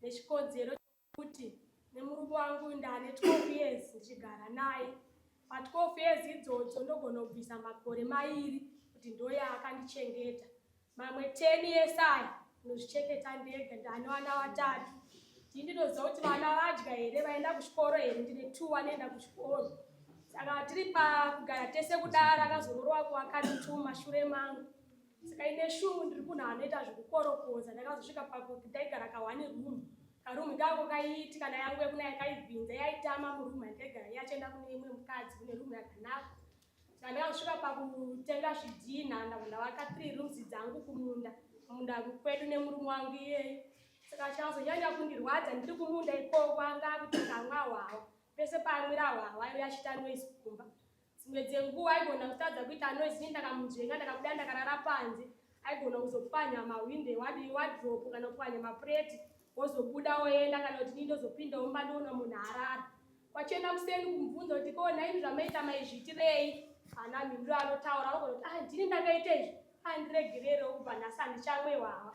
Nechikonzero chekuti nemurume wangu ndane 12 years ndichigara naye. Pa 12 years idzodzo ndogona kubvisa makore mairi kuti ndoya akandichengeta. Mamwe 10 years aya ndinozvichengeta ndega, ndane vana vatatu. Ndini ndinoziva kuti vana vadya here, vaenda kuchikoro here, ndine 2 vanoenda kuchikoro. Saka tiri pakugara tese kudara akazororwa kuvakadzi 2 mashure mangu. Saka ine shungu ndiri munhu anoita zvekukorokoza, ndakazosvika pakuti ndaigara ka one room. Karoom ikako kaiti kana yangu yekunaya kaibvinza yaitama muroom yandaigara yachienda kune imwe mukadzi kune room yakanaka. Saka ndakazosvika pakutenga zvidhinha ndavaka 3 rooms dzangu kumunda kumunda kwedu nemurume wangu iyeyu. Saka chakazonyanya kundirwadza ndiri kumunda ikoko anga akuti kamwa hwawa pese paamwira hwawa aiuya achiita noise kumba. Dzimwe dzenguva aigona kutadza kuita noise ini ndakamunzvenga ndakabuda ndakarara panze aigona kuzopwanya mahwindo ewadii wardrobe kana kupwanya mapureti wozobuda woenda kana kuti ini ndozopinda mumba ndoona munhu arara. Kwachena kuseni kumubvunza kuti ko nhaimi zvamaita maizviitirei haana mhinduro anotaura anogona kuti ah ndini ndakaita izvi ah ndiregererewo kubva nhasi handichamwe hwahwa.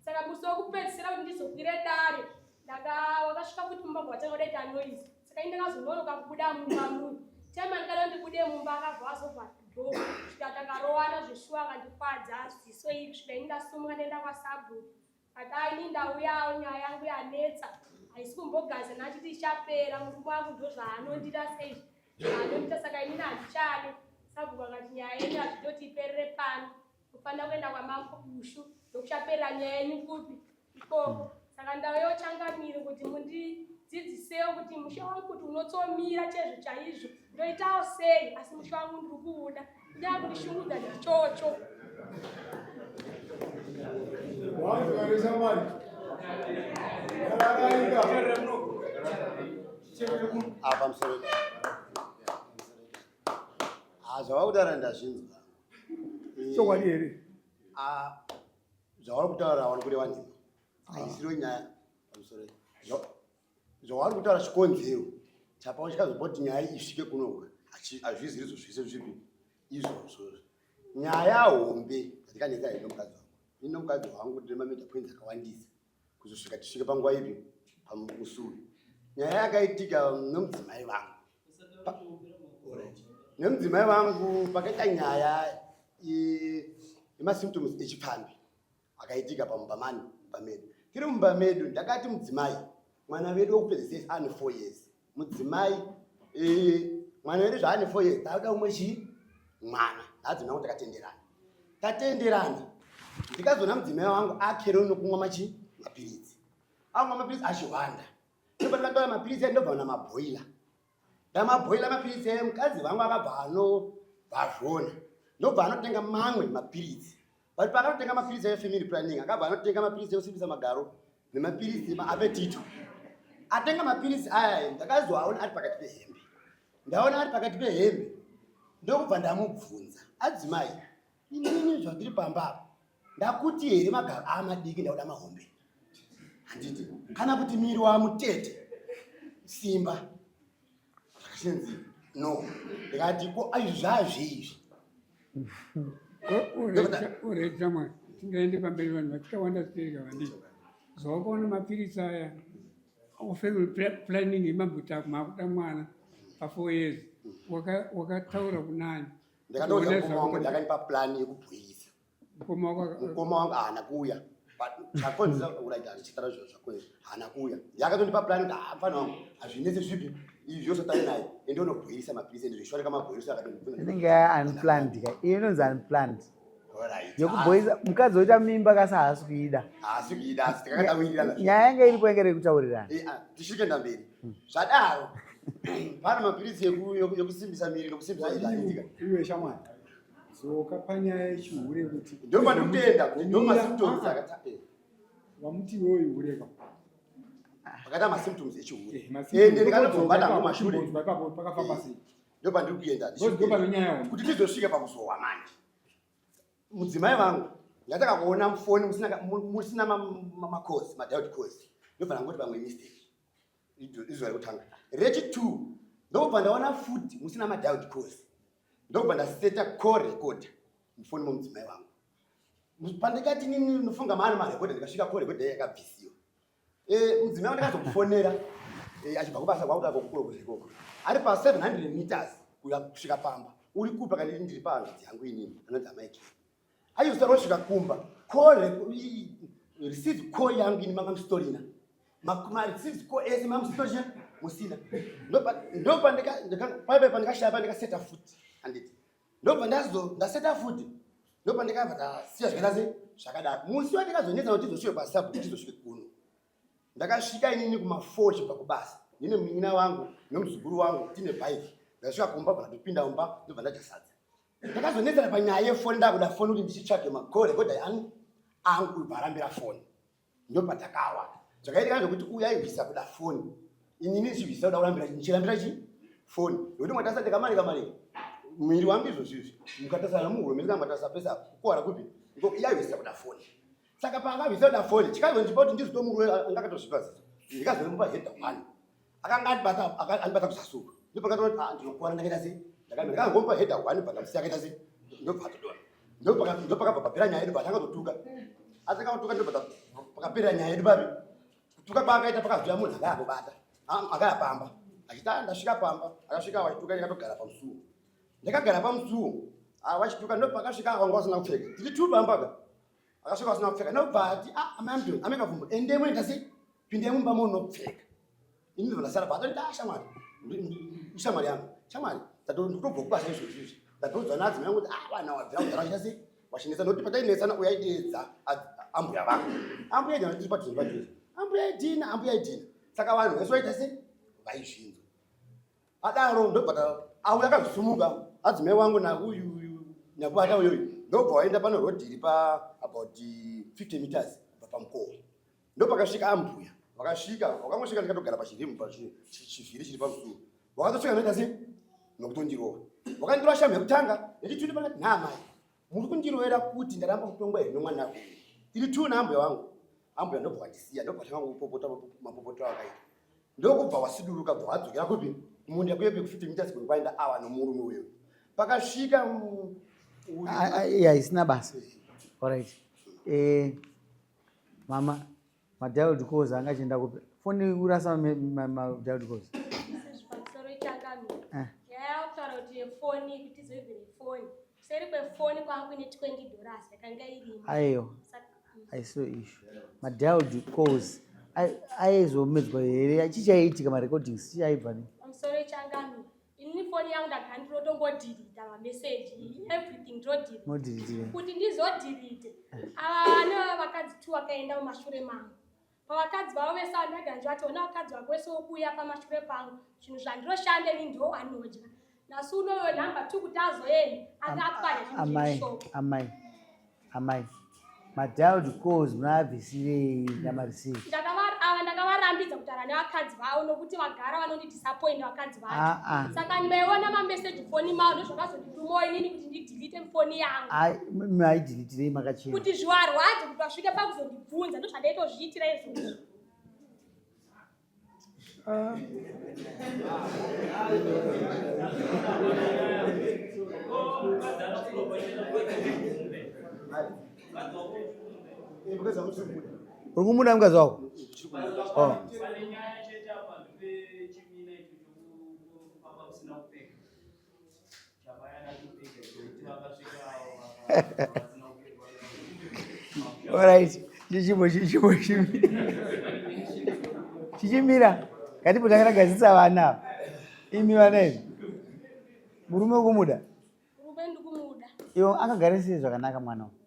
Saka musi wekupedzisira kuti ndizokwire dare ndaka wakasvika futi mumba bva watanga kudaita noise saka ini ndakazononoka kubuda mumba muno tema ndikada ndibude mumba akabva azobva door kusvika takarowana zveshuwa akandikwadza ziso iri kusvika ini ndasumuka ndaenda kwasabhuku but ini ndauyawo nyaya yangu yanetsa haisi kumbogaza nachiti ichapera murume wangu ndozvaanondita seizvi zvaanondita saka inini handichade sabhuku akati nyaya yenyu hazvitoti iperere pano Kufanira kuenda kwamambo Bushu ndokuchaperera nyaya yenyu kupi ikoko. Saka ndauyawo changamire kuti mundidzidzisewo kuti musha wangu kuti unotsomira chaizvo chaizvo ndoitawo sei asi musha wangu ndiri kuuda kunyanya kundishungudza ndichocho. Apa musoro. Ah, zvawakutaura ndazvinzwa. Chokwadi here? Ah, zvauri kutaura wari kureva nhema. Haisiro nyaya pamusoro. Zvauri kutaura chikonzero chapa uchikazopa kuti nyaya isvike kuno hazviziri izvo zvese zvipi izvozvo. Nyaya hombe yatikanetsa here nomukadzi wangu. Ini nomukadzi wangu tine mameta points akawandisa kuzosvika tisvike panguva ipi pamusi uyu. Nyaya yakaitika nomudzimai vangu nemudzimai vangu pakaita nyaya yemasymptoms echipfambi akaitika pamumba mani mumba medu tiri mumba medu ndakati mudzimai mwana vedu wekupedzisesa ane four years mudzimai eh, mwana wedu zvaane four years takuda umwe chii mwana nhadzimai wangu takatenderana tatenderana ndikazoona mudzimai wangu akero nokumwa machi mapiritsi amwa mapiritsi achihwanda ndopandakatora mapiritsi ayo ndobva namabhoila ndamabhoila mapiritsi ayo mukadzi vangu akabva anobva ndobva anotenga mamwe mapiritsi but paakanotenga mapiritsi ayo family planning akabva anotenga mapiritsi ekusimbisa magaro nemapiritsi maapetito atenga mapiritsi aya ndakazoaona ari pakati pehembe ndaona ari pakati pehembe ndokubva ndamubvunza adzimai Inini zvandiri pamba apa ndakuti here magaro amadiki ndakuda mahombe handiti kana kuti miri wamutete simba zvakachinzi no ndikati ko izvi zvazveizvi uretamwa tingaende pamberi vanhu vachitawanda sitereka vandii zvawakaona mapiritsi aya family planning yemambuta makuda mwana pa4 years wakataura kunani ndakatoudza mukoma wangu ndakandipa plan yekubhoilisa mukoma wangu haana kuuya chakonzera uraita ndichitara zviro zvakonzera haana kuuya yakatondipa plan kuti ah, mfana wangu hazvinetsi zvipi izvi zvosatari naye ende unobhoilisa mapiritsi ende zvishoreka mabhoiliso akatondinenge unplanned ka iyo inonzi unplanned yekubhoilisa mukadzi oita mimba kasi haasi kuida haasi kuida asi takatawirirana nyaya yange iripo yange rekutaurirana eh, ah, tichiri kuenda mberi zvadaro pane mapiritsi ekusimbisa miri nokusimbisa izvaitika iwe shamwari dzoka panyaya yechihure kuti ndopandikutenda kuti ndomasymptoms akata eh. wamuti iwewe ihure ka pakaita masymptoms echihure eh, ende ndikatobva kumashure ipapo pakafamba eh, sei ndopandiri kuenda kuti tizosvika pakuzohwa manje mudzimai vangu ndatakakuona mufoni musina macourse madialed course ndobva ndangoti vamwe mistake izuva rekutanga rechi two ndokubva ndaona futi musina madialed course ndokubva ndaseta call recorder mufoni momudzimai wangu pandikati nini nofunga maane marekoda ndikasvika call recorder yakabvisiwa Eh, mudzimai wangu ndakazomufonera eh, achibva kubasa kwangu ndabva kukuro ikoko ari pa 700 meters kuya kusvika pamba uri kupi akanditi ndiri pahanzvadzi yangu inini anonzi amai Kiki aizosara kusvika kumba call receive call yangu ini manga musitorina mareceive call ese manga musitorina musina ndopandikapaipai pandikashaya pandikaseta futi handiti ndobva ndazo ndaseta futi ndopandikabva ndasiya zvakaita se zvakadaro musi wandikazonetsa kuti tizosvike kwasabhuku tizosvike kuno ndakasvika inini kuma4 chibva kubasa ndine munin'ina wangu nemuzukuru wangu tine bhaiki ndasvika kumba bva ndatopinda mumba ndobva ndadya sadza ndakazonetsana panyaya yefoni ndakuda foni kuti ndichitsvage makore kodai ani angu ibva arambira foni ndopatakawa zvakaitika zvekuti uyu aibvisa kuda foni inini ndichibvisa kuda kurambira ndichirambira chi foni nekuti mwatarisa ndikamarika marika muviri wangu izvozvi izvi mukatarisa namuhuro mese kana pese apa kukuwara kupi iye aibvisa kuda foni saka paakabvisa kuda foni chikazondipa kuti ndizotomuruwe andakatozvipa ziso ndikazomupa heda one akanga andibata andibata kuzasi uku ndopakatoti ah, ndinokuwana ndakaita sei ndakangomupa heda one bva ndamusiya akaita sei ndobva atodona ndopakabva papera nyaya yedu vatanga kutuka atanga kutuka ndobva pakapera nyaya yedu papi kutuka kwaakaita pakazouya munhu akaya kubata akaya pamba achiti ah, ndasvika pamba akasvika wachituka ndikatogara pamusuwo ndakagara pamusuwo ah, wachituka ndopakasvika wanga wasina kupfeka tiri two pamba ka akasvika wasina kupfeka ndobva ati ah, amai amdoni amai kavhumbo endei munoita sei pindai mumba munopfeka ini ndobva ndasara pa atonditi ah shamwari ishamwari yangu shamwari ndotobva kubasa izvozvi izvi ndatoudza nadzimai yangu kuti ah vana wabvira kudhara vachita sei vachinetsa nokuti patainetsana uyo aideedza ambuya vangu ambuya idina tiri padhuze padhuze ambuya idina ambuya idina saka vanhu vese vaita sei vaizvinzwa adaro ndobva auya akazvisumuka adzimai wangu nauyu nyakubata uyoyu ndobva waenda pane rodhi iri pa about 50 meters kubva pamukova ndopakasvika ambuya vakasvika vakangosvika ndikatogara pachirimu pachivhiri chiri pamusoro vakatosvika noita sei nokutondirova vakandirova shamu yekutanga yechitwini pakati nhaamai muri kundirovera kuti ndaramba kutongwa here nomwana uyu tiri two naambuya wangu ambuya ndobva vandisiya ndobva tanga kupopota mapopotero akaita ndokubva wasiduruka bva wadzokera kupi kumunda kuye ku 50 meters kwe kwaenda awa nomurume uyo pakasvika ya isina basa alright eh mama madialed calls anga achienda kupi foni kurasa madialed calls pamusoro ichangamira eh. yaya kutaura kuti yefoni kuti izoibvire foni kuseri kwefoni kwanga kuine 20 dollars yakanga irimo aiyo haisiyo issue madialed calls aizomedzwa here chichaiitika marecordings chichaibva ne pamusoro ichangamira Ini foni yangu ndagara ndinotongodhirita mameseji everything ndinodhirita kuti ndizodhirite ava vana vakadzi two vakaenda mumashure mangu pavakadzi vavo vese ava ndagara ndichivati ona vakadzi vako vese wokuuya pamashure pangu zvinhu zvandinoshanda ini ndiwo vanodya nhasi unoyo number two kuti azoenda anga apwanya zvinhu zveshop amai amai madialed calls munoabvisirei namareceive ava ndakavarambidza kutaura nevakadzi vavo nokuti vagara vanondidisappoint vakadzi vacho ah, ah. saka ndaiona mameseji foni mavo ndozvakazonditumawo inini kuti ndidhilite foni yangu maidhilitirei makachena kuti zvivarwadze kuti vasvike pakuzondibvunza ndozvandaitozviitira izvozvo Uri kumuda mukadzi wako? Oh. Alright, chichimbo chichimbo chichimira ngatipo takaragadzisa vana ava. Imi vana imi. Murume ukumuda? Murume ndikumuda. Iwe akagara sei zvakanaka mwana uyu?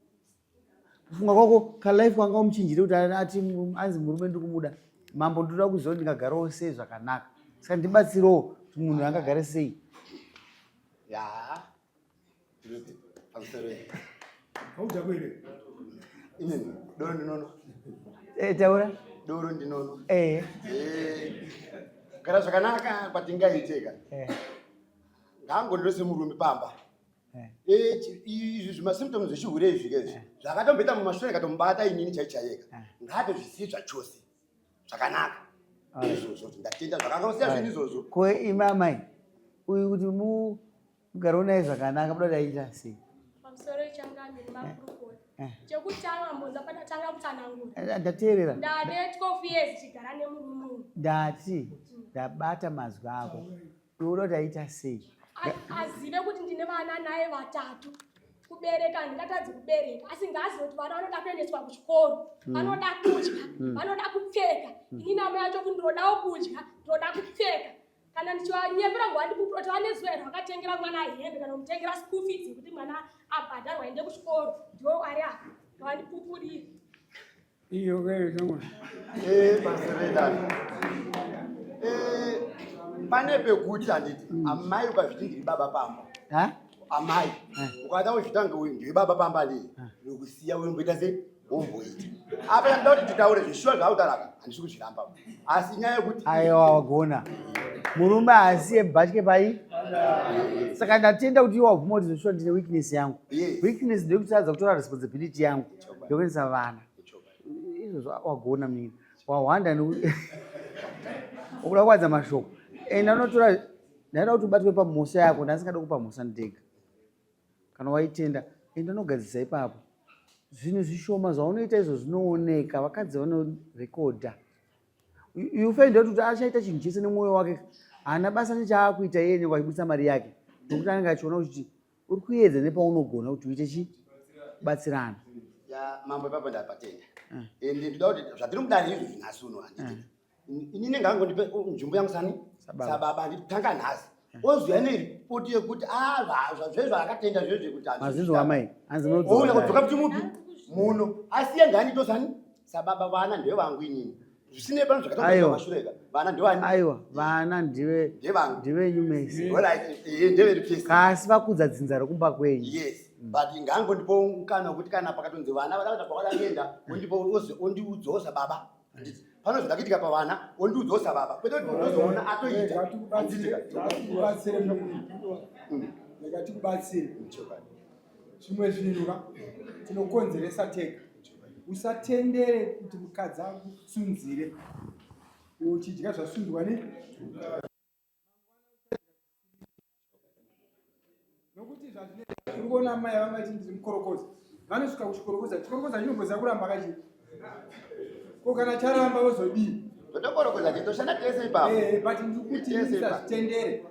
Kufunga kwako kalife kwanga umuchinjire kuti ati anzi murume ndikumuda. Mambo ndoda kuziva kuti ndingagarawo sei zvakanaka. Saka ndibatsirewo kuti munhu angagare sei. Ya. Pamusoro. Haudhakwe here? Inini doro ndinono. Eh, taura. Doro ndinono. Eh. Eh. Gara zvakanaka kwatingaiteka. Eh. Ngaangondiro semurume pamba. Eh. Eh, izvi zvimasymptoms zvechihure izvi ke izvi zvakatomboita mumashure katomubata inini chai chaiyeka Eh. ngaatozvisiye zvachose zvakanaka izvozvo kuti ndatenda zvakangosiya zvinhu izvozvo Ko imi amai, uyu kuti mugare naye zvakanaka muda kuti aita sei? Pamusoro ichangamire makurukota. Eh. Chekutanga mbonza pandatanga kutsanangura. Eh, ndateerera. Ndane 12 years chigara nemurume uyu. Ndati ndabata mazwi ako. Unoda kuti aita sei? Azive kuti ndine vana naye vatatu. Kubereka handingatadzi kubereka asi ngaazive kuti vana vanoda kuendeswa kuchikoro, vanoda kudya, vanoda kupfeka. Inini amai acho kuti ndinodawo kudya, ndinoda kupfeka. Kana ndichivanyepera ngwandipupura kuti vane zuva iro vakatengera mwana hembe kana kumutengera school fees yekuti mwana abhadharwa aende kuchikoro, ndiwo ari apa ngavandipupurire. Iyo kayo shamwari. Eh, pastor Eh, pane pekuti handiti amai ukazviti ndiri baba pamba. Ha? Amai ukada kuzvita ndiri baba pamba ndii ndikusiya womboita sei womboita. Apa ndoda kuti titaure zvishuwa zvautauraka handisi kuzviramba asi nyaya yekuti Aiwa wagona. Murume haasiye bhatye pai. Saka ndatenda kuti iwe wabvuma kuti zveshuwa ndine weakness yangu. Yes. Weakness ndeyekutadza kutora responsibility yangu yokuendesa vana. Izvozvo wagona mina. Wahwanda ukuda kuwadza mashoko. Enda unotora ndaida kuti ubatwe pamhosva yako ndasingade kupa mhosva ndega. Kana waitenda enda unogadzirisa ipapo. Zvinhu zvishoma zvaunoita izvo zvinooneka vakadzi vanorekodha. You find out kuti achaita chinhu chese nemwoyo wake haana basa nechaakuita iye nenge achibudisa mari yake nokuti anenge achiona kuti uri kuedza nepaunogona kuti uite chi batsirana. Ya mambo ipapo ndapatenda. Ende ndoda kuti zvatiri mudare izvi zvinhasi uno handiti. Inini ngangondipe nzvimbo yangu sani sababa handitanga nhasi. Ozuya neripoti yekuti ah zvezvo akatenda zvezvo kuti handisi Mazvinzwa amai hanzi ouya munodzoka kudzoka kuti mupi muno asiye nganditosani sababa vana ndevangu inini zvisinei pano zvakatoa Aiwa. mashure ka vana ndevani Aiwa vana ndive ndevangu ndivenyu mese Alright, eh, ndevedu tese kasi vakudza dzinza rekumba kwenyu. yes but ngangondipo mukana wekuti kana pakatonzi vana vada kuenda kwavada kuenda ondipo ondiudzawo sababa handiti pano zvakakuitika pavana ondiudzawo sababa kwete kuti ndozoona atoita handiti ka Ngatikubatsire munhu. Ngatikubatsire. Zvimwe zvinhu ka tinokonzeresa tega. Usatendere kuti mukadzi akutsunzire iwe uchidya zvasunzwa ne nokuti zvazvinoita uri kuona amai vanga vachiti ndiri mukorokoza vanosvika kuchikorokoza chikorokoza chinomboziva kuramba kachi ko kana charamba vozodii totokorokoza titoshanda tese ipapo Eh, but ndiri kuti Tese ipapo. usazvitendere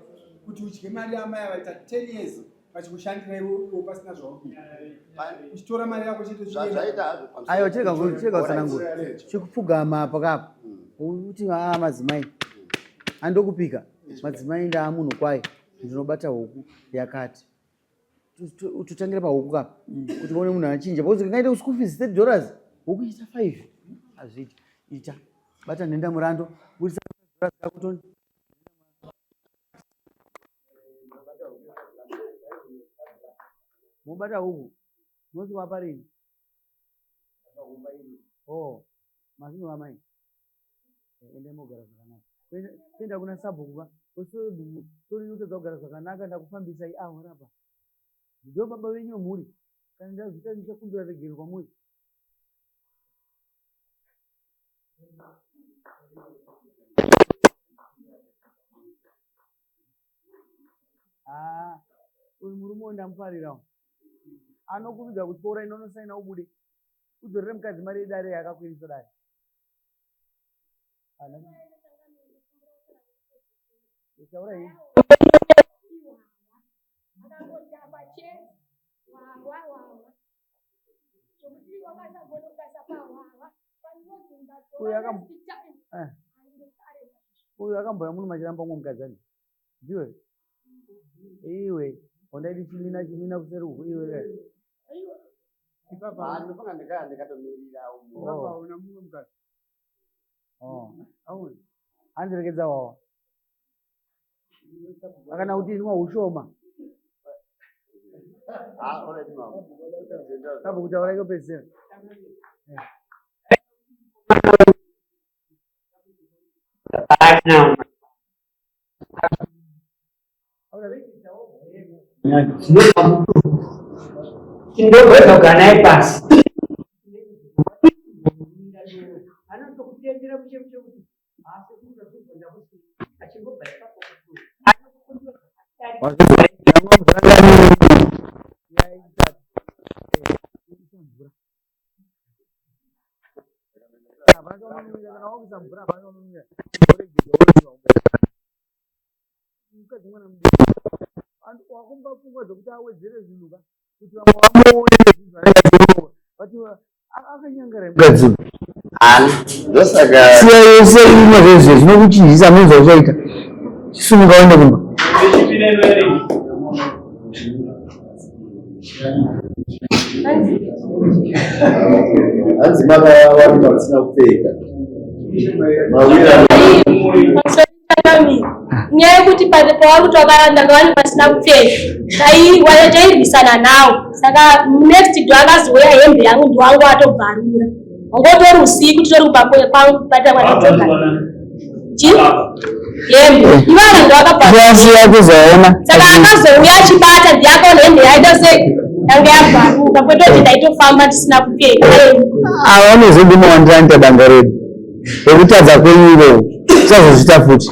kuti udye mari yaamai vaita 10 years vachikushandira iwe pasina zvauri uchitora mari yako chete Zvazvaita hazvo pamusoro. Aiwa chega chega kutsanangura. Chikupfugama apa kapa. Kuti aa madzimai. Andokupika. Madzimai ndaa munhu kwaye. Ndinobata huku yakati. Totangira pahuku kapa. Kuti uone munhu achinja. Because kangaite school fees $30. Huku ita 5. Hazviiti. Ita. Bata nhenda murando. Budisa dollars kako toni. Mobata huku. Musi wapa rini? Oh, mazino amai. Ende mogara zvakanaka. Kuenda kuna sabhuku ka. Usabhuku tori kutadza kugara zvakanaka ndakufambisai aho rapa. Ndiyo baba venyu vemhuri. Kana ndazvita ndichakumbira regero kwamuri. Ah, uyu murume uyu ndamufarirawo. Anokurudza kutyora ino unosaina ubude. Udzorere mukadzi mari yedare yakakwirisa dare. Taura henyu. Akangodhakwa chete hwahwa hwahwa zvokuti wakasagona ukasapa hwahwa Uyu Eh. Uyu akamboya muno machiramba umwe mukadzi ani? Ndiwe? Iwe, wandaiti chimina chimina kuseri uku iwe kai. Ah, ndinofunga ndikatomirira umu. Oh. Una mumwe mukadzi. Oh. Handirekedza wawa. Akana kuti inwa ushoma. Ah, alright, mama. Sabhuku kutaura ikopedzisira. Tindogara naye pasi. Anotokutendera mushe mushe kuti achimbobva ipapo Ndamwa mvura. Unomira kana wakuisa mvura hapana unomira. Mukadzi mwana mudiki. Antu wakumba pfungwa dzekuti awedzere zvinhu ka kuti vamwe vamuone zvinhu zvaanenge achironga. But akanyangara mukadzi uyu. Ana ndosaka Siya siya imwe zvezve zvinokuchinjisa hameno zvauchaita. Chisumuka uende kumba. Hanzi makawanikwa musina kupfeka. Mawira Nyaya yekuti pavari kuti vakaranda vanhu vasina kupfeka, tairwisana nawo. Saka next door akazouya hembe yangu ndiwangu atobvarura. Wangotori usiku titori kumba kwangu kubata mwana chi hembe ivana ndovakabvarura. Siya kuzoona. Saka akazouya achibata ndiakaona hembe yaita sei yanga yabvaruka, kwete kuti ndaitofamba ndisina kupfeka. Ava vanozodima wandira danga redu. Rekutadza kwenyu iroro. Tisazozviita futi.